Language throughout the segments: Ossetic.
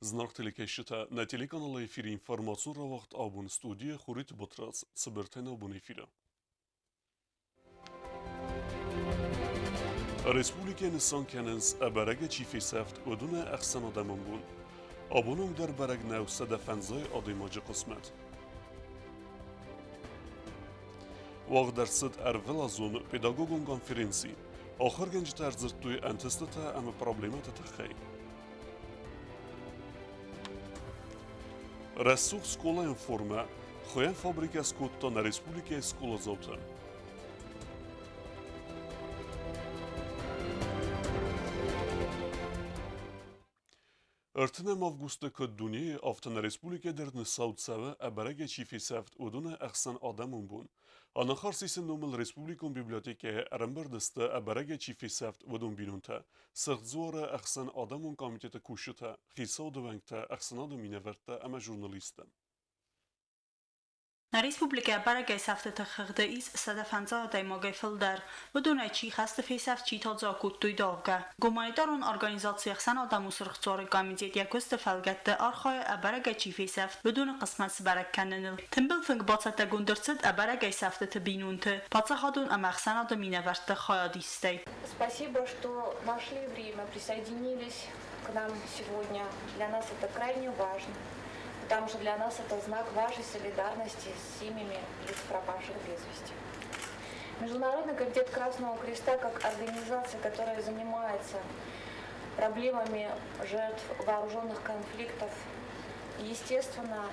Зынаргъ телекӕсджытӕ, нӕ телеканалы эфиры информацион рауагъд абон студийы Хуриты Батрадз цыбыртӕй нӕ абон эфиры. Республикӕйы нысан кӕнынц, ӕбӕрӕгӕй чи фесӕфт, уыдоны ӕхсӕнадӕмон бон. Абон онг дӕр бӕрӕг нӕу 105 адӕймаджы хъысмӕт. Уагъд ӕрцыд ӕрвылазон педагогон конференци. Ахуыргӕнджытӕ ӕрдзырдтой ӕнтыстытӕ ӕмӕ проблемӕты тыххӕй. Рӕсугъд скъолайӕн формӕ хуыйӕн фабрикӕ скодта нӕ республикӕйы скъоладзаутӕ. Ӕртынӕм августы куыд дунейы, афтӕ нӕ республикӕ дӕр ныссау цӕуы, ӕбӕрӕгӕй чи фесӕфт, уыдоны ӕхсӕн адӕмон бон. Анахарсисы номыл республикон библиотекӕйы ӕрӕмбырд сты, ӕбӕрӕгӕй чи фесӕфт, уыдон бинонтӕ. Сырх дзуары ӕхсӕн адӕмон комитеты кусджытӕ, хицауады уӕнгтӕ, ӕхсӕнады минӕвӕрттӕ ӕмӕ журналисттӕ. Нӕ республикӕйы бӕрӕгӕй сӕфтыты хыгъды ис 105 адӕймагӕй фылдӕр. Уыдонӕй чи хӕсты фесӕфт, чи та дзы акодтой давгӕ. Гуманитарон организаци Ӕхсӕнадӕмон Сырх Дзуары комитет йӕ куысты фӕлгӕтты архайы ӕбӕрӕгӕй чи фесӕфт, уыдоны хъысмӕт сбӕрӕг кӕныныл. Тымбыл фынг бацӕттӕгонд ӕрцыд ӕбӕрӕгӕй сӕфтыты бинонты, паддзахадон ӕмӕ ӕхсӕнады минӕвӕртты хайадистӕй. Спасибо, что нашли время, присоединились к нам сегодня. Для нас это крайне важно, потому что для нас это знак вашей солидарности с семьями лиц, пропавших без вести. Международный комитет Красного Креста как организация, которая занимается проблемами жертв вооруженных конфликтов, естественно,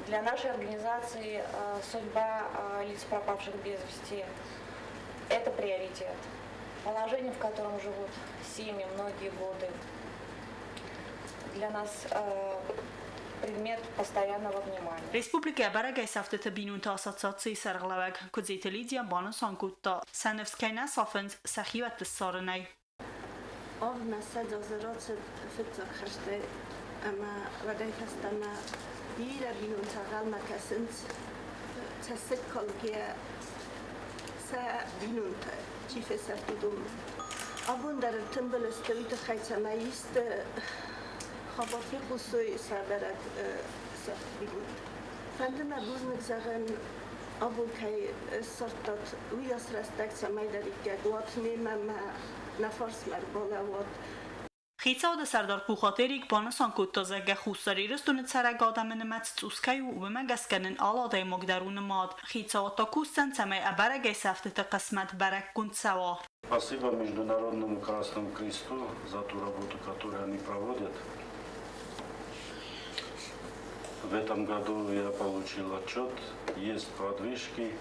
для нашей организации судьба лиц, пропавших без вести, это приоритет. Положение, в котором живут семьи многие годы, для нас предмет постоянного внимания. Республикӕ ӕбӕрӕгӕй сӕфтыты бинонты ассоциацийы сӕргълӕууӕг Куыдзеты Лидия банысан кодта, сӕ ныфс кӕй нӕ сафынц сӕ хиуӕтты ссарынӕй. Авдмӕ 20 азы рацыд фыццаг хӕстӕй ӕмӕ уӕдӕй фӕстӕмӕ бирӕ бинонтӕ ӕнхъӕлмӕ кӕсынц цӕссыгкалгӕ сӕ бинонтӕ чи фесӕфт, уыдонмӕ. Абон дӕр ӕртымбыл сты уый тыххӕй, цӕмӕй исты хабар фехъусой сӕ бӕрӕг сӕфт бинонтӕ. Фӕнды мӕ бузныг зӕгъын, абон кӕй ссардтат, уыйас рӕстӕг цӕмӕйдӕриддӕр уат немӕ мӕ нӕ фарсмӕ ӕрбалӕууат. Хицауады сӕрдар Пухаты Эрик банысан кодта, зӕгъгӕ, Хуссар Ирыстоны цӕрӕг адӕмы нымӕц цъус кӕй у, уымӕ гӕсгӕ нын алы адӕймаг дӕр у нымад. Хицауад та кусдзӕн, цӕмӕй ӕбӕрӕгӕй сӕфтыты хъысмӕт бӕрӕггонд цӕуа. Спасибо Международному Красному Кресту за ту работу, которую они проводят. В этом году я получил отчет, есть продвижки,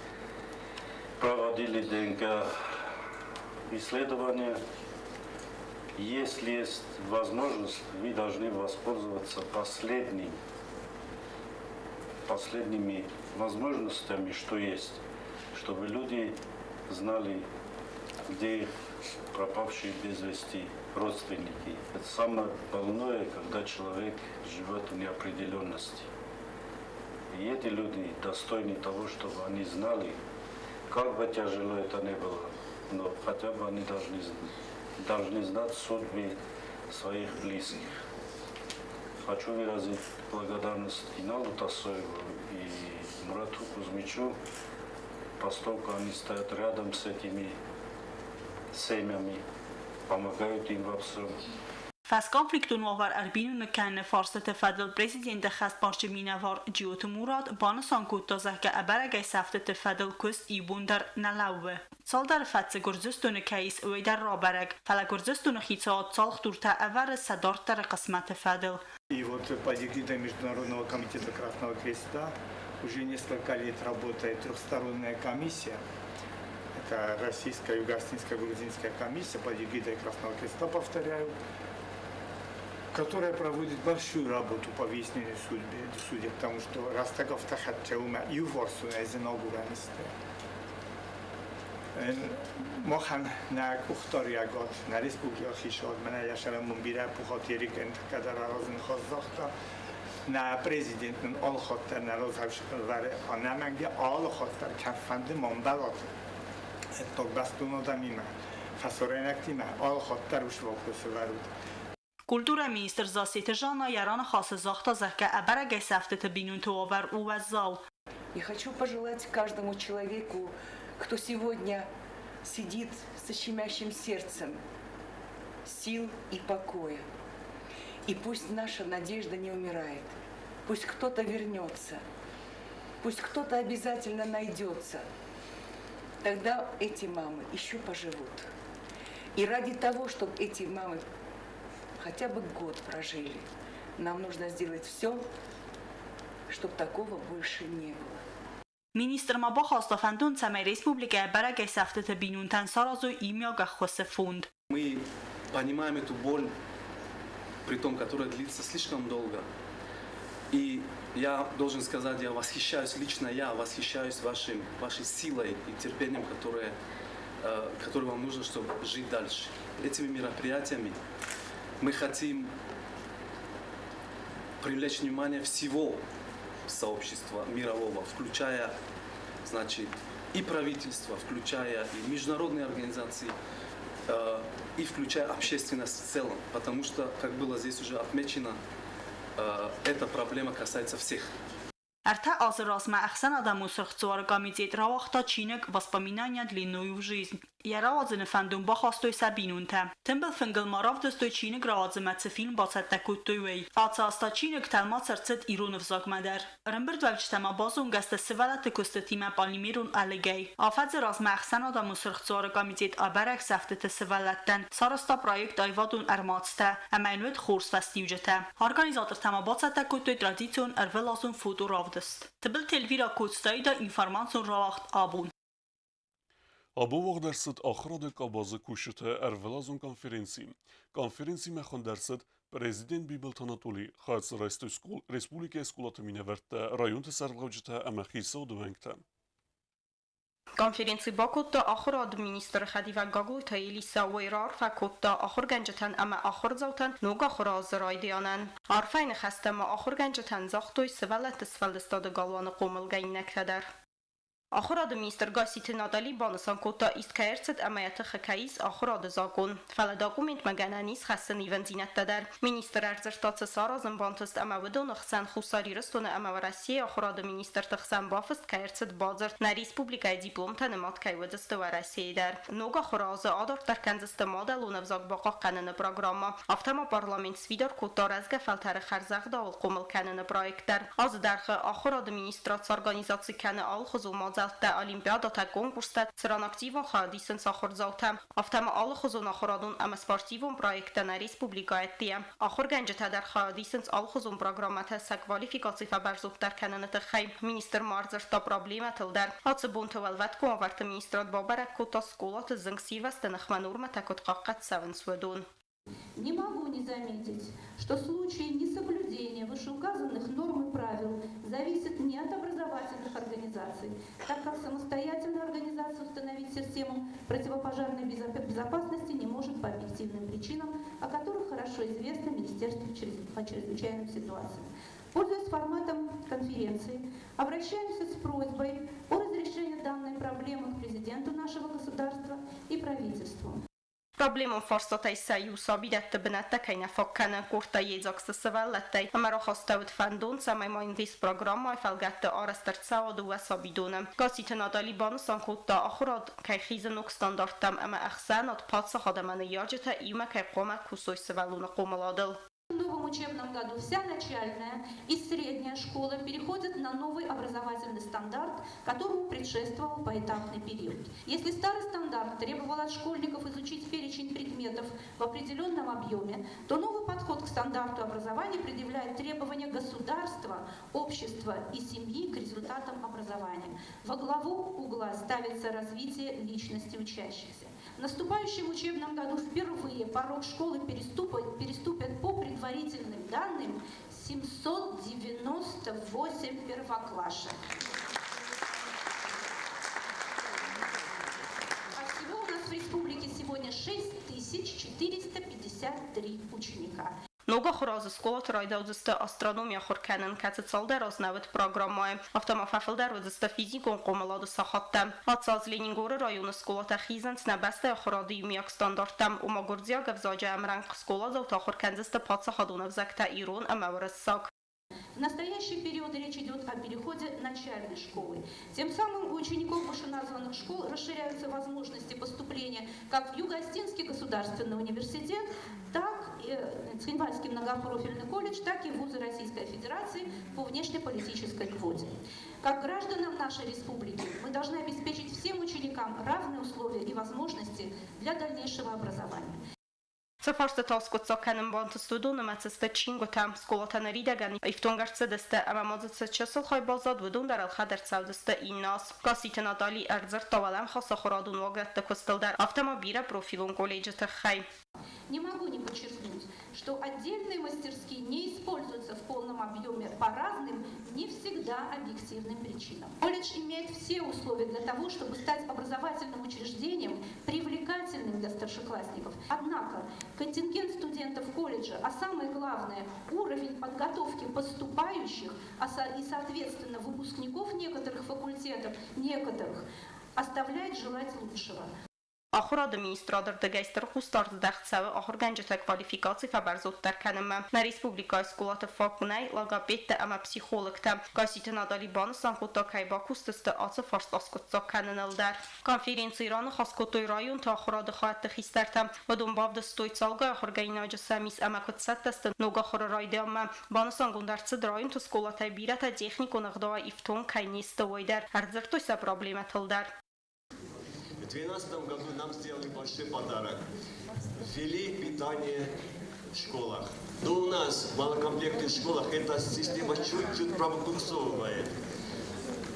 проводили ДНК исследования. Если есть возможность, вы должны воспользоваться последними возможностями, что есть, чтобы люди знали, где их пропавшие без вести родственники. Это самое больное, когда человек живет в неопределенности. И эти люди достойны того, чтобы они знали, как бы тяжело это ни было, но хотя бы они должны знать судьбы своих близких. Хочу выразить благодарность Иналу Тасоеву и Мурату Кузьмичу, поскольку они стоят рядом с этими семьями, помогают им во всем. Фӕсконфликтон уавӕр ӕрбиноныг кӕныны фарстыты фӕдыл президенты хӕстбарджын минӕвар Джиоты Мурат банысан кодта, зӕгъгӕ, ӕбӕрӕгӕй сӕфтыты фӕдыл куыст иу бон дӕр нӕ лӕууы. Цалдӕр фӕтцы Гуырдзыстоны кӕй ис, уый дӕр рабӕрӕг, фӕлӕ Гуырдзыстоны хицауад цӕлхдуртӕ ӕвӕры сӕ дарддӕры хъысмӕты фӕдыл. И вот под эгидой Международного комитета Красного Креста уже несколько лет работает трехсторонняя комиссия. Это российская, югоосетинская, грузинская комиссия под эгидой Красного Креста, повторяю, которая проводит большую работу по выяснению судеб, потому что рӕстӕг афтӕ хӕццӕ у ӕмӕ иуварсон ӕз агурӕн сты. Махӕн нӕ къухдариуӕгад, нӕ республикӕйы хицауад, мӕнӕ йӕ сӕрӕнбон бирӕ Пухаты Эрик ӕнтӕккӕ дӕр аразын загъта, нӕ президент нын алы хатт дӕр нӕ разӕвӕры ӕнӕмӕнгӕй алы хатт дӕр кӕмфӕнды ма мбӕлат ӕддаг бӕстон адӕмимӕ, фӕсарӕйнӕгтимӕ, алы хатт дӕр уыцы вопрос ӕвӕрут. Культурӕйы министр Зассеты Жанна йӕ раныхасы загъта, зӕгъгӕ, ӕбӕрӕгӕй сӕфтыты бинонты уавӕр у уӕззау. Я хочу пожелать каждому человеку, кто сегодня сидит со щемящим сердцем, сил и покоя. И пусть наша надежда не умирает. Пусть кто-то вернется. Пусть кто-то обязательно найдется. Тогда эти мамы еще поживут. И ради того, чтобы эти мамы хотя бы год прожили, нам нужно сделать все, чтобы такого больше не было. Министр ма бахаста фӕндон, цӕмӕй республикӕйы ӕбӕрӕгӕй сӕфтыты бинонтӕн саразой иумиаг ӕххуысы фонд. Мы понимаем эту боль, при том, которая длится слишком долго. И я должен сказать, я восхищаюсь, лично я восхищаюсь вашей силой и терпением, которое вам нужно, чтобы жить дальше. Этими мероприятиями мы хотим привлечь внимание всего сообщества мирового, включая, значит, и правительство, включая и международные организации, и включая общественность в целом, потому что, как было здесь уже отмечено, эта проблема касается всех. Ӕртӕ азы размӕ Ӕхсӕнадӕмон Сырх Дзуары комитет рауагъта чиныг «Воспоминания длиною в жизнь». Йӕ рауадзыны фӕндон бахастой сӕ бинонтӕ. Тымбыл фынгыл ма равдыстой чиныг рауадзынмӕ цы фильм бацӕттӕ кодтой, уый. Ацы аз та чиныг тӕлмац ӕрцыд ирон ӕвзагмӕ дӕр. Ӕрӕмбырдуӕвджытӕ ма базонгӕ сты сывӕллӕтты куыстытимӕ полимерон ӕлыгӕй. Афӕдзы размӕ Ӕхсӕнадӕмон Сырх Дзуары комитет ӕбӕрӕг сӕфтыты сывӕллӕттӕн сарӕзта проект аивадон ӕрмадзтӕ ӕмӕ йын уыд хорз фӕстиуджытӕ. Организатортӕ ма бацӕттӕ кодтой традицион ӕрвылазон фоторавдыст. Тыбылты Эльвира Коцтаида информацион рауагъд «Абон». Абон уагъд ӕрцыд ахуырады къабазы кусджыты ӕрвылазон конференци. Конференцимӕ хуынд ӕрцыд президент Бибылты Анатоли, хайад дзы райстой республикӕйы скъолаты минӕвӕрттӕ, районты сӕргълӕуджытӕ ӕмӕ хицауады уӕнгтӕ. Конференци бакодта ахуырады министры хӕдивӕг Гаглойты Елиса. Уый раарфӕ кодта ахуыргӕнджытӕн ӕмӕ ахуырдзаутӕн ног ахуыры азы райдианӕн. Арфӕйы ныхӕстӕ ма ахуыргӕнджытӕн загътой сывӕллӕтты сфӕлдыстады галуаны хъомылгӕнинӕгтӕ дӕр. Ахуырады министр Гасситы Натали банысан кодта, ист кӕй ӕрцыд ӕмӕ йӕ тыхы кӕй ис ахуырады закъон. Фӕлӕ документмӕ гӕнӕн ис хӕссын ивӕндзинӕдтӕ дӕр. Министр ӕрдзырдта, цы саразын бантыст ӕмӕ уыдоны хсӕн Хуссар Ирыстоны ӕмӕ Уӕрӕсейы ахуырады министрты хсӕн бафыст кӕй ӕрцыд бадзырд, нӕ республикӕйы дипломтӕ нымад кӕй уыдысты Уӕрӕсейы дӕр. Ног ахуыры азы адарддӕр кӕндзысты мадӕлон ӕвзаг бахъахъхъӕныны программӕ. Афтӕ ма парламент сфидар кодта рӕзгӕ фӕлтӕры хӕрзӕгъдауыл хъомыл кӕныны проект дӕр. Азы дӕргъы ахуырады министрад сорганизаци кӕны алыхуызон мадзӕлттӕ, олимпиадӕтӕ, конкурстӕ, цыран активон хайад исынц ахуырдзаутӕ. Афтӕ ма алыхуызон ахуырадон ӕмӕ спортивон проекттӕ нӕ республикӕйы ӕддейӕ. Ахуыргӕнджытӕ дӕр хайад исынц алыхуызон программӕтӕ сӕ квалификаци фӕбӕрзонддӕр кӕныны тыххӕй. Министр ма ӕрдзырдта проблемӕтыл дӕр. Ацы бонты Уӕлвӕткон уавӕрты министрад бабӕрӕг кодта скъолаты зынгсирвӕзты ныхмӕ нормӕтӕ куыд хъахъхъӕд цӕуынц, уыдон. Не могу не заметить, что случаи несоблюдения вышеуказанных норм и правил зависят не от образовательных организаций, так как самостоятельно организация установить систему противопожарной безопасности не может по объективным причинам, о которых хорошо известно Министерству по чрезвычайным ситуациям. Пользуясь форматом конференции, обращаемся с просьбой о разрешении данной проблемы к президенту нашего государства и правительству. Проблемон фарстатӕй сӕ иу сабидӕтты бынӕттӕ кӕй нӕ фаг кӕны, къордтӕй йедзаг цы сывӕллӕттӕй, ӕмӕ рахастӕуыд фӕндон, цӕмӕй ма инвестпрограммӕйы фӕлгӕтты арӕзт ӕрцӕуа дыууӕ сабидоны. Гасситы Натали банысан кодта, ахуырад кӕй хизы ног стандарттӕм ӕмӕ ӕхсӕнад, паддзахад ӕмӕ ныййарджытӕ иумӕ кӕй хъуамӕ кусой сывӕллоны хъомыладыл. В новом учебном году вся начальная и средняя школа переходят на новый образовательный стандарт, которому предшествовал поэтапный период. Если старый стандарт требовал от школьников изучить перечень предметов в определенном объеме, то новый подход к стандарту образования предъявляет требования государства, общества и семьи к результатам образования. Во главу угла ставится развитие личности учащихся. В наступающем учебном году впервые порог школы переступят по предварительным данным 798 первоклашек. А всего у нас в республике сегодня 6453 ученика. Ног ахуыры азы скъолаты райдаудзысты астрономи ахуыр кӕнын, кӕцы цалдӕр аз нӕ уыд программӕйы. Афтӕ ма фӕфылдӕр уыдзысты физикон хъомылады сахаттӕ. Ацы аз Ленингоры районы скъолатӕ хизынц нӕ бӕстӕйы ахуырады иумиаг стандарттӕм, ома гуырдзиаг ӕвзаджы ӕмрӕнхъ скъоладзаутӕ ахуыр кӕндзысты паддзахадон ӕвзӕгтӕ ирон ӕмӕ уырыссаг. В настоящий период речь идет о переходе начальной школы. Тем самым у учеников вышеназванных школ расширяются возможности поступления как в Юго-Остинский государственный университет, так и Цхинвальский многопрофильный колледж, так и вузы Российской Федерации по внешнеполитической квоте. Как гражданам нашей республики мы должны обеспечить всем ученикам равные условия и возможности для дальнейшего образования. Цы фарстытӕ аскъуыддзаг кӕнын бантыст, уыдон нымӕцы сты чингуытӕ, скъолатӕ ныридӕгӕн ифтонг ӕрцыдысты ӕмӕ ма дзы цы чысыл хай баззад, уыдон дӕр ӕлхӕд ӕрцӕудзысты иннӕ аз. Гасситы Натали ӕрдзырдта уӕлӕмхас ахуырадон уагдӕтты куыстыл дӕр, афтӕ ма бирӕ профилон колледжы тыххӕй. Не могу не подчеркнуть, что отдельные мастерские не используются в полном объеме по разным, не всегда объективным причинам. Колледж имеет все условия для того, чтобы стать образовательным учреждением, привлекательным для старшеклассников. Однако контингент студентов колледжа, а самое главное, уровень подготовки поступающих и, соответственно, выпускников некоторых факультетов, некоторых, оставляет желать лучшего. Ахуырады министрады рдыгӕй стыр хъусдард здӕхт цӕуы ахуыргӕнджыты квалификаци фӕбӕрзонддӕр кӕнынмӕ. Нӕ республикӕйы скъолаты фаг нӕй логопедтӕ ӕмӕ психологтӕ. Гасситы Натали банысан кодта, кӕй бакусдзысты ацы фарст аскъуыддзаг кӕныныл дӕр. Конференцийы раныхас кодтой районты ахуырады хайӕдты хистӕртӕ. Уыдон бавдыстой цалгай ахуыргӕнинаджы сӕм ис ӕмӕ куыд цӕттӕ сты ног ахуыры райдианмӕ. Банысангонд ӕрцыд, районты скъолатӕй бирӕтӕ техникон ӕгъдауӕй ифтонг кӕй не сты, уый дӕр. Ӕрдзырдтой сӕ проблемӕтыл дӕр. В 2012 году нам сделали большой подарок. Ввели питание в школах. Но у нас в малокомплектных школах эта система чуть-чуть пробуксовывает.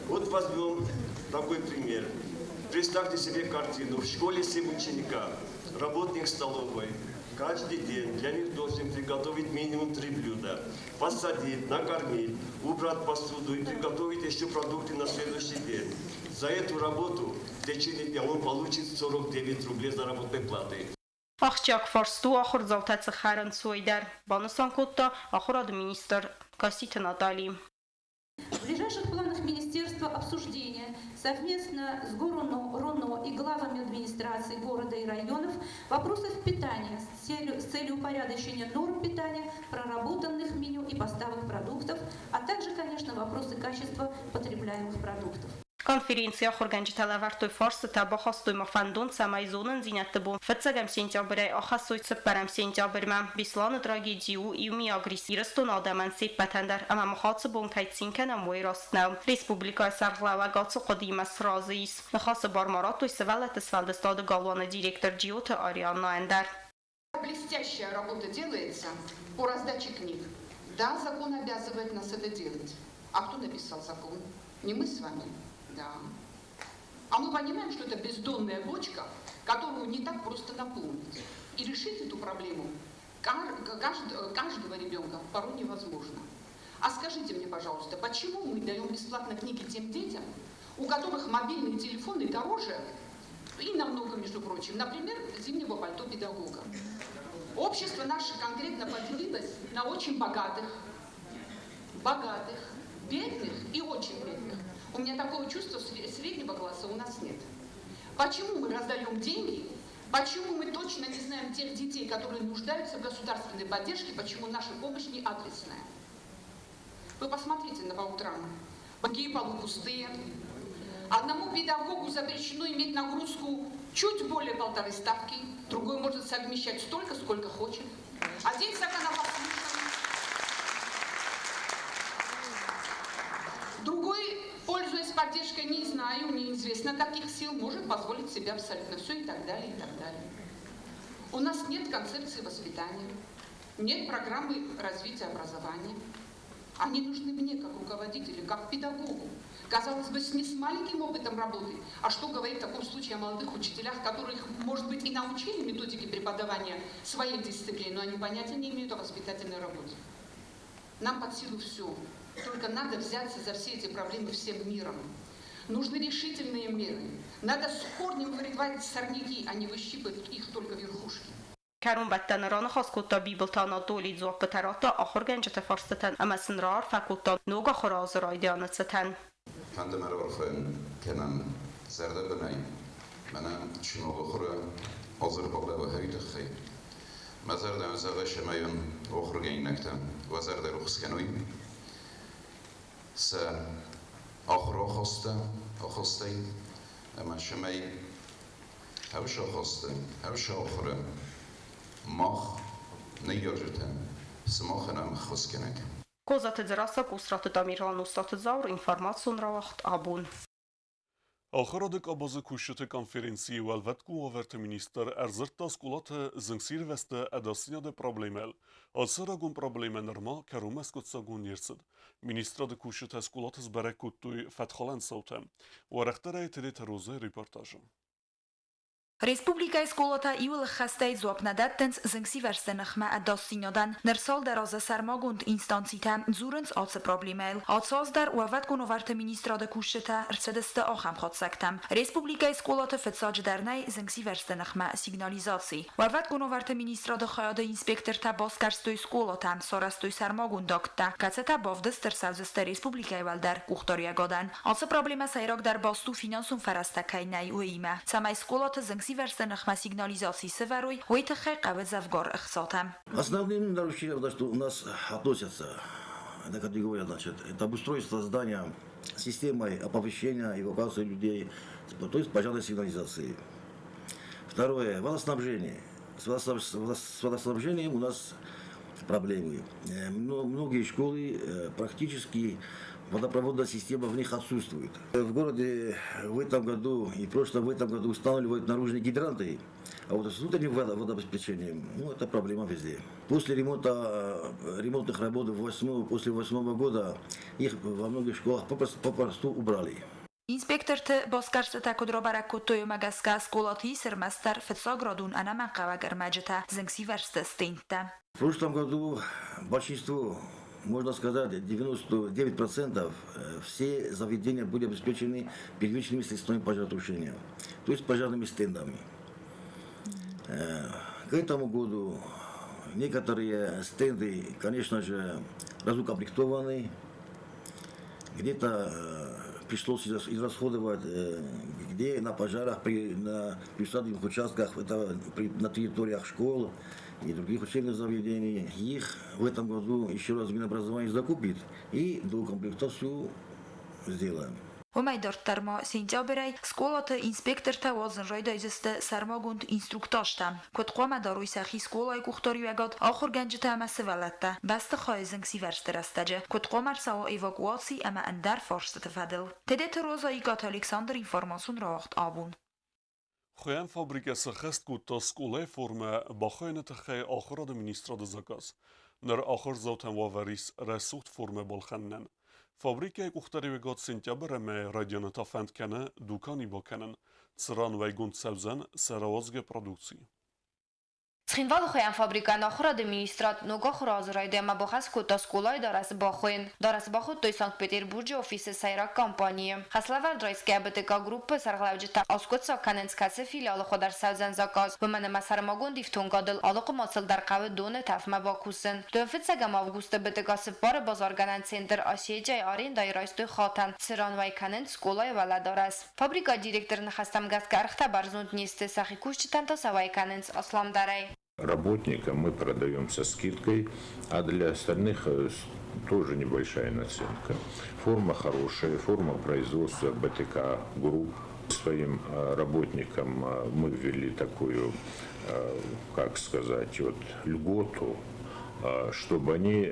Вот возьмем такой пример. Представьте себе картину. В школе 7 ученика, работник столовой. Каждый день для них должен приготовить минимум три блюда. Посадить, накормить, убрать посуду и приготовить еще продукты на следующий день. За эту работу в течение дня он получит 49 рублей заработной платы. Ахсджиаг фарст у ахуырдзаутӕ цы хӕрынц, уый дӕр, банысан кодта ахуырады министр Гасситы Натали. В ближайших планах министерства обсуждение совместно с ГОРОНО, РОНО и главами администрации города и районов вопросов питания с целью упорядочения норм питания, проработанных меню и поставок продуктов, а также, конечно, вопросы качества потребляемых продуктов. Конференцийы ахуыргӕнджытӕ лӕвӕрдтой фарстытӕ, бахастой ма фӕндон, цӕмӕй зонындзинӕдты бон фыццӕгӕм сентябрӕй ахӕссой цыппӕрӕм сентябрьмӕ. Беслӕны трагеди у иумиаг рис Ирыстоны адӕмӕн се ппӕтӕн дӕр ӕмӕ мах ацы бон кӕй цин кӕнӕм, уый раст нӕу. Республикӕйы сӕргълӕууӕг ацы хъуыдыимӕ сразы ис. Ныхасы бар ма радтой сывӕллӕтты сфӕлдыстады галуаны директор Джиоты Арианнайӕн дӕр. Блестящая работа делается по раздаче книг. Да, закон обязывает нас это делать. А кто написал закон? Не мы с вами? Да. А мы понимаем, что это бездонная бочка, которую не так просто наполнить. И решить эту проблему каждого ребенка порой невозможно. А скажите мне, пожалуйста, почему мы даем бесплатно книги тем детям, у которых мобильные телефоны дороже и намного, между прочим, например, зимнего пальто педагога? Общество наше конкретно поделилось на очень богатых, богатых, бедных и очень бедных. У меня такое чувство, среднего класса у нас нет. Почему мы раздаем деньги? Почему мы точно не знаем тех детей, которые нуждаются в государственной поддержке? Почему наша помощь не адресная? Вы посмотрите на по утрам. Другие полупустые. Одному педагогу запрещено иметь нагрузку чуть более полторы ставки, другой может совмещать столько, сколько хочет. Один законопослушный, другой, пользуясь поддержкой, не знаю, неизвестно каких сил, может позволить себе абсолютно все и так далее, и так далее. У нас нет концепции воспитания, нет программы развития образования. Они нужны мне как руководителю, как педагогу. Казалось бы, не с маленьким опытом работы. А что говорить в таком случае о молодых учителях, которых, может быть, и научили методике преподавания своей дисциплины, но они понятия не имеют о воспитательной работе. Нам под силу все. Только надо взяться за все эти проблемы всем миром. Нужны решительные меры. Надо с корнем вырывать сорняки, а не выщипывать их только верхушки. Кӕронбӕттӕны раныхас кодта Бибылты Анатоли, дзуаппытӕ радта ахуыргӕнджыты фарстытӕн ӕмӕ сын раарфӕ кодта ног ахуыры азы райдианы цытӕн. Фӕнды мӕ раарфӕ кӕнӕм зӕрдӕбынӕй мӕнӕ чи ног ахуыры азы ӕрбалӕууы уый тыххӕй. Мӕ зӕрдӕ зӕгъы цӕмӕй уын ахуыргӕнинӕгтӕ уӕ зӕрдӕ рухс кӕной сӕ ахуыры ахастӕй ӕмӕ цӕмӕй ӕвзӕр ахасты, ӕвзӕр ахуыры мах, ныййарджытӕ, сымахӕн ӕххуысгӕнӕг. Козаты Дзерассӕ, Къусраты Тамерлан, Устаты Зауыр, информацион рауагъд «Абон». Ахуырады къабазы кусджыты конференцийы уӕлвӕткон уавӕрты министр ӕрдзырдта скъолаты зынгсирвӕзты ӕдасдзинады проблемӕйыл. Ацы рагон проблемӕ нырма кӕронмӕ скъуыддзагон не рцыд. Министрады кусджытӕ скъолаты сбӕрӕг кодтой фӕткхалӕн цаутӕ. Уӕрӕхдӕрӕй Тедеты Розӕйы репортажы. Республикӕйы скъолатӕ иуыл ӕххӕстӕй дзуапп нӕ дӕттынц зынгсивӕрзты ныхмӕ ӕдасдзинадӕн. Ныр цалдӕр азы сӕрмагонд инстанцитӕ дзурынц ацы проблемӕйыл. Ацы аз дӕр Уӕлвӕткон уавӕрты министрады кусджытӕ ӕрцыдысты ахӕм хатдзӕгтӕм. Республикӕйы скъолаты фыццаджыдӕр нӕй зынгсивӕрзты ныхмӕ сигнализаци. Уӕлвӕткон уавӕрты министрады хайады инспектортӕ басгӕрстой скъолатӕ, сарӕзтой сӕрмагонд акттӕ, кӕцытӕ бавдыст ӕрцӕудзысты республикӕйы уӕлдӕр къухдариуӕгадӕн. Ацы проблемӕ сӕйрагдӕр баст у финансон фӕрӕзтӕ кӕй нӕй, уыимӕ. Цӕмӕй скъолаты зынгсивӕрзты ныхмӕ сигнализаци сӕвӕрой, уый тыххӕй хъӕуы дзӕвгар ӕхцатӕ. Основным нарушением, что у нас относятся, это категория, значит, это обустройство здания системой оповещения, эвакуации людей, то есть пожарной сигнализации. Второе, водоснабжение. С водоснабжением у нас проблемы. Многие школы практически водопроводная система в них отсутствует. В городе в этом году и в прошлом в этом году устанавливают наружные гидранты, а вот с внутренним водообеспечением, ну, это проблема везде. После ремонта, ремонтных работ после восьмого года их во многих школах попросту убрали. Инспекторты басгӕрстытӕ куыд рабӕрӕг кодтой, уымӕ гӕсгӕ скъолаты ис ӕрмӕстдӕр фыццаградон ӕнӕмӕнгхъӕуӕг ӕрмӕджытӕ, зынгсивӕрзты стендтӕ. В прошлом году большинство, можно сказать, 99% все заведения были обеспечены первичными средствами пожаротушения, то есть пожарными стендами. К этому году некоторые стенды, конечно же, разукомплектованы, где-то пришлось израсходовать, где на пожарах, на приусадебных участках, это на территориях школ и других учебных заведений. Их в этом году еще раз Минобразование закупит и доукомплектацию сделаем. Уымӕй дарддӕр ма сентябрӕй скъолаты инспектортӕ уадзын райдайдзысты сӕрмагонд инструктажтӕ, куыд хъуамӕ дарой сӕхи скъолайы къухдариуӕгад, ахуыргӕнджытӕ ӕмӕ сывӕллӕттӕ бӕстыхайы зынгсивӕрзты рӕстӕджы, куыд хъуамӕ ӕрцӕуа эвакуаци ӕмӕ ӕндӕр фарстыты фӕдыл. Тедеты Роза, Икъаты Александр, информацион рауагъд «Абон». Хуыйӕн фабрикӕ сӕххӕст кодта скъолайы формӕ бахуыйыны тыххӕй ахуырады министрады заказ. Ныр ахуырдзаутӕн уавӕр ис рӕсугъд формӕ балхӕнынӕн. Фабрикӕйы къухдариуӕгад сентябрь ӕмӕ райдианы та фӕнд кӕны дукани бакӕнын, цыран уӕйгонд цӕудзӕн сӕ рауадзгӕ продукци. Цхинвалы хуыйӕн фабрикӕйӕн ахуырады министрад ног ахуыры азы райдайӕнмӕ бахӕс кодта скъолайы дарӕсы бахуыйын. Дарӕс бахуыдтой Санкт-Петербурджы офисы сӕйраг компанийы. Хӕслӕвӕрд райсгӕ БТК Группы сӕргълӕуджытӕ аскъуыддзаг кӕнынц, кӕцы филиалы хуыд ӕрцӕудзӕн заказ, уымӕн ӕмӕ сӕрмагонд ифтонгадыл алы хъуымацыл дӕр хъӕуы доны тӕфмӕ бакусын. Фыццӕгӕм августы БТК цыппары базаргӕнӕн центр Осетияйы арендӕйы райстой хатӕн, цыран уӕй кӕнынц скъолайы уӕлӕдарӕс. Фабрикӕйы директоры ныхӕстӕм гӕсгӕ ӕргътӕ бӕрзонд не сты, сӕхи кусджытӕн та сӕ уӕй кӕнынц асламдӕрӕй. Работникам мы продаем со скидкой, а для остальных тоже небольшая наценка. Форма хорошая, форма производства БТК Групп. Своим работникам мы ввели такую, как сказать, вот, льготу, чтобы они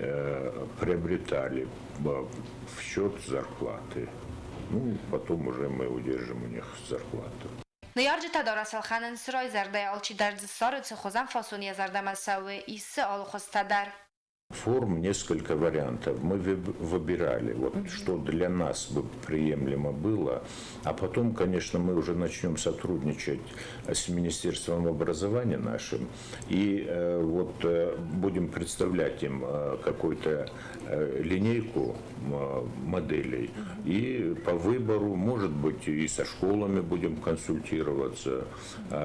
приобретали в счет зарплаты. Ну, потом уже мы удержим у них зарплату. Ныййарджытӕ дарӕс ӕлхӕнынц райзӕрдӕйӕ, алчидӕр дзы ссары, цы хуызӕн фасон йӕ зӕрдӕмӕ цӕуы, исы алы хуызтӕ дӕр. Форм несколько вариантов. Мы выбирали, вот, что для нас бы приемлемо было. А потом, конечно, мы уже начнем сотрудничать с Министерством образования нашим. И вот будем представлять им какую-то линейку моделей. И по выбору, может быть, и со школами будем консультироваться,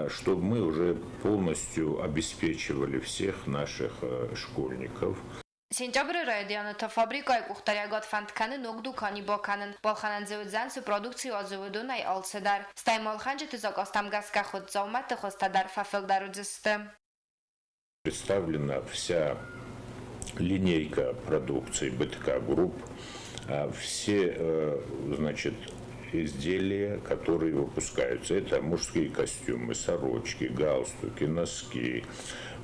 чтобы мы уже полностью обеспечивали всех наших школьников. Сентябры райдианы та фабрикайы къухдариуӕгад фӕнд кӕны ног дукани бакӕнын. Балхӕнӕн дзы уыдзӕн, цы продукци уадзы, уыдонӕй алцыдӕр. Стӕй ма ӕлхӕнджыты закъазтӕм гӕсгӕ хуыд дзаумӕтты хуызтӕ дӕр фӕфылдӕр уыдзысты. Представлена вся линейка продукции БТК Групп, все, значит, изделия, которые выпускаются. Это мужские костюмы, сорочки, галстуки, носки.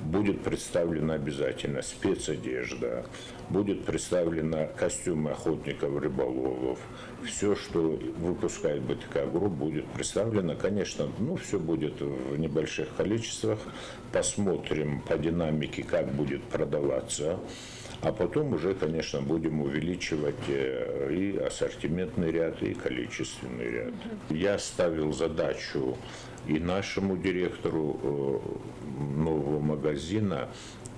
Будет представлена обязательно спецодежда, будет представлена костюмы охотников, рыболовов. Все, что выпускает БТК Групп, будет представлено. Конечно, ну, все будет в небольших количествах. Посмотрим по динамике, как будет продаваться. А потом уже, конечно, будем увеличивать и ассортиментный ряд, и количественный ряд. Я ставил задачу и нашему директору нового магазина,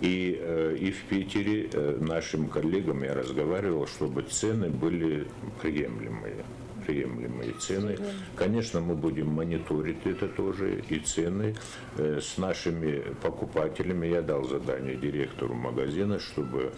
и в Питере нашим коллегам я разговаривал, чтобы цены были приемлемые. Приемлемые цены. Конечно, мы будем мониторить это тоже, и цены с нашими покупателями. Я дал задание директору магазина, чтобы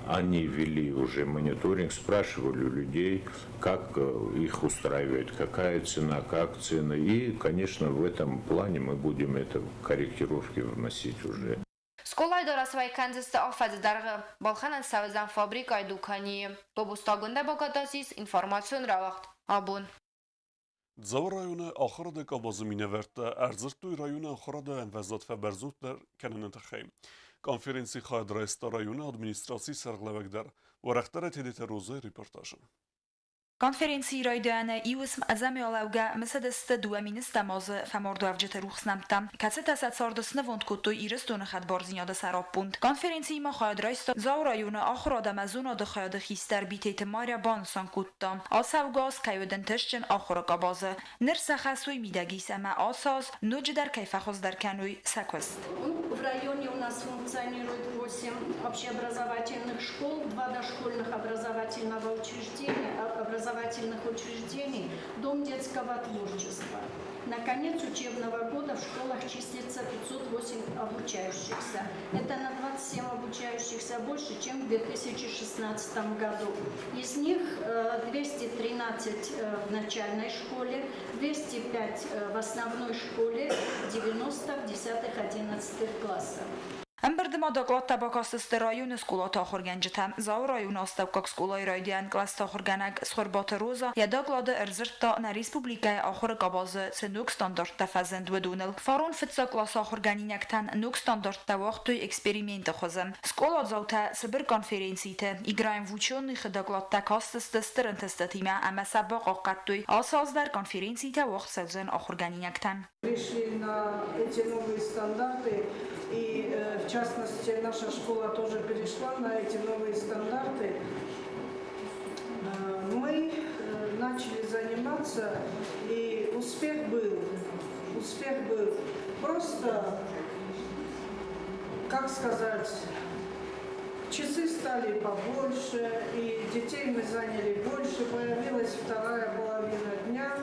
они вели уже мониторинг, спрашивали у людей, как их устраивает, какая цена, как цены. И, конечно, в этом плане мы будем это корректировки вносить уже. Скъолайы дарӕс уӕй кӕндзысты афӕдзы дӕргъы. Балхӕнӕн сӕ уыдзӕн фабрикӕйы дуканийы. Гобозты Агуындӕ Бакатасис, информацион рауагъд Абон. Дзауы районы ахуырады къабазы минӕвӕрттӕ ӕрдзырдтой районы ахуырады ӕмвӕзад фӕбӕрзонддӕр кӕныны тыххӕй. Конференцийы хайад райста районы администрацийы сӕргълӕууӕг дӕр. Уӕрӕхдӕр Тедеты Розайы репортажы. Конференцийы райдайӕны иу уысм ӕдзӕмӕй алӕугӕ мысыдысты 2010 азы фӕмардуӕвджыты рухс нӕмттӕ, кӕцытӕ сӕ царды снывонд кодтой Ирыстоны хӕдбардзинады сӕраппонд. Конференцийы ма хайад райста Дзауы районы ахуырад ӕмӕ зонады хайады хистӕр Битеты Маря банысан кодта, ацӕугӕ аз кӕй уыд ӕнтыстджын ахуыры къабазы. Ныр сӕ хӕс уый мидӕг ис ӕмӕ ацы аз ноджыдӕр кӕй фӕхуыздӕр кӕной сӕ куыст. В районе у нас функционирует 8 общеобразовательных школ, 2 дошкольных образовательного учреждения, образовательных учреждений, Дом детского творчества. На конец учебного года в школах числится 508 обучающихся. Это на 27 обучающихся больше, чем в 2016 году. Из них 213 в начальной школе, 205 в основной школе, 90 в 10-11 классах. Ӕмбырды ма докладтӕ бакастысты районы скъолаты ахуыргӕнджытӕ. Дзауы районы астӕуккаг скъолайы райдиан кълӕсты ахуыргӕнӕг Цхуырбаты Роза йӕ доклады ӕрдзырдта нӕ республикӕйы ахуыры къабазы цы ног стандарттӕ фӕзынд, уыдоныл. Фарон фыццаг къласы ахуыргӕнинӕгтӕн ног стандарттӕ уагътой эксперименты хуызы. Скъоладзаутӕ цыбыр конференциты Играем в ученых-ы докладтӕ кастысты стыр ӕнтыстытимӕ ӕмӕ сӕ бахъахъхъӕдтой. Ацы аз дӕр конференцитӕ уагъд цӕудзӕн ахуыргӕнинӕгтӕн. Пришли на эти новые стандарты, и в частности наша школа тоже перешла на эти новые стандарты. Мы начали заниматься, и успех был. Успех был. Просто, как сказать, часы стали побольше, и детей мы заняли больше, появилась вторая половина дня.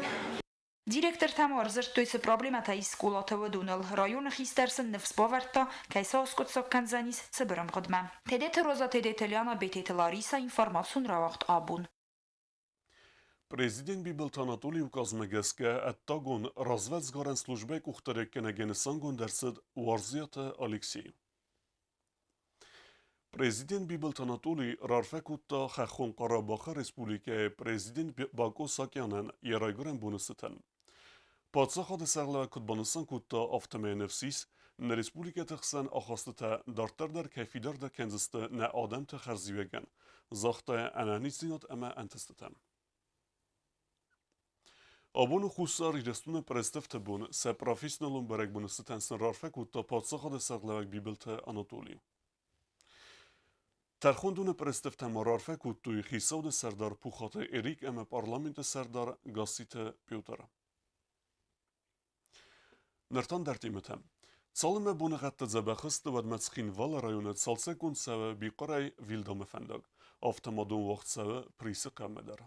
Директортӕ ма ӕрдзырдтой, цы проблемӕтӕ ис скъолаты, уыдоныл. Районы хистӕр сын ныфс бавӕрдта, кӕй сӕ аскъуыддзаг кӕндзӕнис цыбыр ӕмгъуыдмӕ. Тедеты Роза, Тедеты Лиана, Бететы Лариса, информацион рауагъд Абон. Президент Бибылты Анатолийы указмӕ гӕсгӕ ӕддагон развӕдсгарӕн службӕйы къухдариуӕггӕнӕгӕй нысангонд ӕрцыд Уарзиаты Алексей. Президент Бибылты Анатолий раарфӕ кодта Хӕххон Хъарабахы Республикӕйы президент Бако Саакянӕн йӕ райгуырӕн боны цытӕн. Паддзахады сӕргълӕууӕг куыд банысан кодта, афтӕмӕй ныфс ис, нӕ республикӕты хсӕн ахастытӕ дарддӕр дӕр кӕй фидардӕр кӕндзысты нӕ адӕмты хӕрзиуӕгӕн, загъта ӕнӕниздзинад ӕмӕ ӕнтыстытӕн. Абоны Хуссар Ирыстоны пъырыстыфты бон сӕ профессионалон бӕрӕгбоны цытӕн сын раарфӕ кодта паддзахады сӕргълӕууӕг Бибылты Анатолий. Тӕрхондоны пъырыстыфтӕ ма раарфӕ кодтой хицауады сӕрдар Пухаты Эрик ӕмӕ парламенты сӕрдар Гасситы Петр. Ныртан дӕр темӕтӕ. Цалынмӕ боныгъӕдтӕ дзӕбӕх сты, уӕдмӕ Цхинвалы районы цалцӕггонд цӕуы Бихъарӕй Вилдамы фӕндаг. Афтӕ ма донуагъд цӕуы Присы хъӕумӕ дӕр.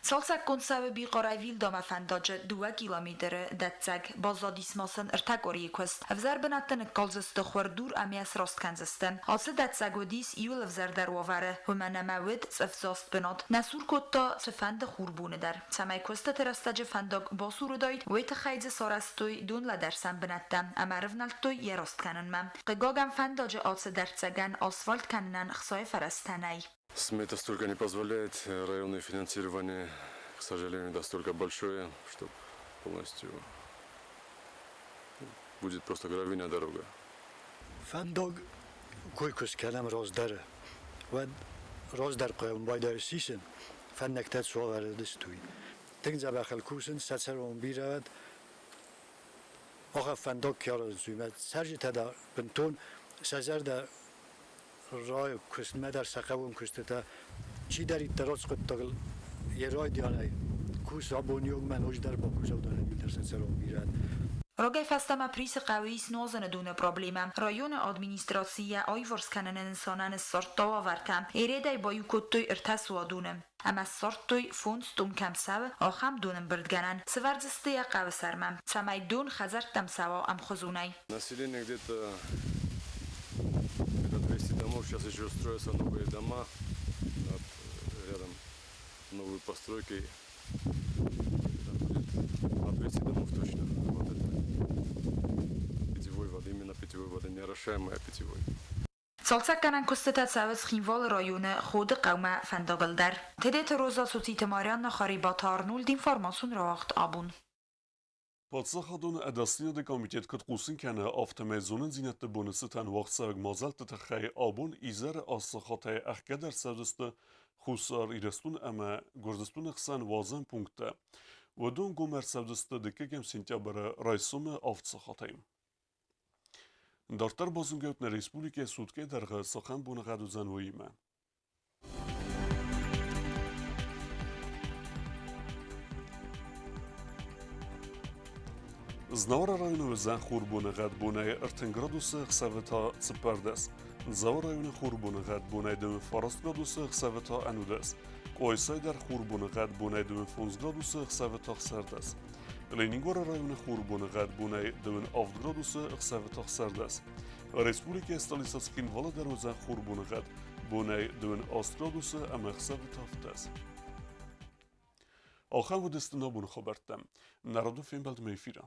Цалцӕггонд цӕуы Бихъарӕй Вилдамӕ фӕндаджы 2 километры дӕрддзӕг. Баззадис ма сын 3 къуырийы куыст. Ӕвзӕр бынӕтты ныккалдзысты хуырдур ӕмӕ сраст кӕндзысты. Ацы дӕрддзӕг уыдис иуыл ӕвзӕрдӕр уавӕры, уымӕн ӕмӕ уыд цъыфдзаст бынат. Нӕ сур кодта цыфӕнды хурбоны дӕр. Цӕмӕй куыстыты рӕстӕджы фӕндаг басур уыдаид, уый тыххӕй дзы сарӕзтой донлӕдӕрсӕн бынӕттӕ ӕмӕ ӕрывнӕлдтой йӕ раст кӕнынмӕ. Хъыгагӕн, фӕндаджы ацы дӕрддзӕгӕн асфальт кӕнынӕн хцайы фӕрӕзтӕ нӕй. Смета столько не позволяет, районное финансирование, к сожалению, настолько большое, что полностью будет просто гравийная дорога. Фӕндаг кой куы скӕнӕм раздӕры, уӕд раздӕр хъуамӕ байдайы сисын, фӕндӕгтӕ цуавӕрыдысты. Тынг дзӕбӕхыл кусынц, сӕ цӕрон бирӕ уӕд. Ахӕм фӕндаг кӕй аразынц, уый мӕ цӕрджытӕ дӕр бынтон сӕ зӕрдӕ райы куыстмӕ дӕр сӕ хъӕуон куыстытӕ чидӕриддӕр ацы хъуыддагыл йӕ райдианӕй кусы абоны онг мӕ ноджыдӕр бакуса, уыдонӕн иу сӕ цӕрон бирӕ. Рагӕй фӕстӕмӕ Присы хъӕуы ис нуазыны доны проблемӕ. Районы администраци йӕ аиуварс кӕныны нысанӕн ссардта уавӕртӕ. Ередӕй баиу кодтой 3 суадоны. Ӕмӕ ссардтой, 5 дон кӕм цӕуы, ахӕм донӕмбырдгӕнӕн. Сывӕрдзысты йӕ хъӕуы сӕрмӕ, цӕмӕй дон хӕдзӕрттӕм цӕуа ӕмхуызонӕй. Население где-то 200 домов, сейчас еще строятся новые дома, рядом новые постройки. Это будет на 200 домов точно хватает. Питьевой воды, именно питьевой воды, не орошаемой, а питьевой. Цалцӕггӕнӕн куыстытӕ цӕуы Цхинвалы районы Ходы хъӕумӕ фӕндагыл дӕр. Тедеты Роза, Цоциты Марианна, Харибаты Арнольд, информацион рауагъд абон. Паддзахадон ӕдасдзинады комитет куыд хъусын кӕны, афтӕмӕй зонындзинӕдты боны цытӕн уагъдцӕуӕг мадзӕлтты тыххӕй абон изӕры ацы хатӕй ӕхгӕд ӕрцӕудзысты Хуссар Ирыстон ӕмӕ Гуырдзыстоны хсӕн уадзӕн пункттӕ. Уыдон гом ӕрцӕудзысты 2 сентябры райсомы 7 сахатӕй. Дарддӕр базонгӕ нӕ республикӕйы суткӕйы дӕргъы цахӕм боныгъӕд уыдзӕн, уыимӕ. Знауыры районы уыдзӕн хурбоныгъӕд бонӕй 30 градусы, ӕхсӕвы та 14. Дзауы районы хурбоныгъӕд бонӕй 9 градусы, ӕхсӕвы та 11. Къуайсайы дӕр хурбоныгъӕд бонӕй 9 градусы, ӕхсӕвы та 16. Ленингоры районы хурбоныгъӕд бонӕй 7 градусы, ӕхсӕвы та 16. Республикӕйы столицӕ Цхинвалы дӕр уыдзӕн хурбоныгъӕд бонӕй 8 градусы ӕмӕ ӕхсӕвы та 7. Ахӕм уыдысты нӕ боны хабӕрттӕ. Народон фембӕлдмӕ эфиры.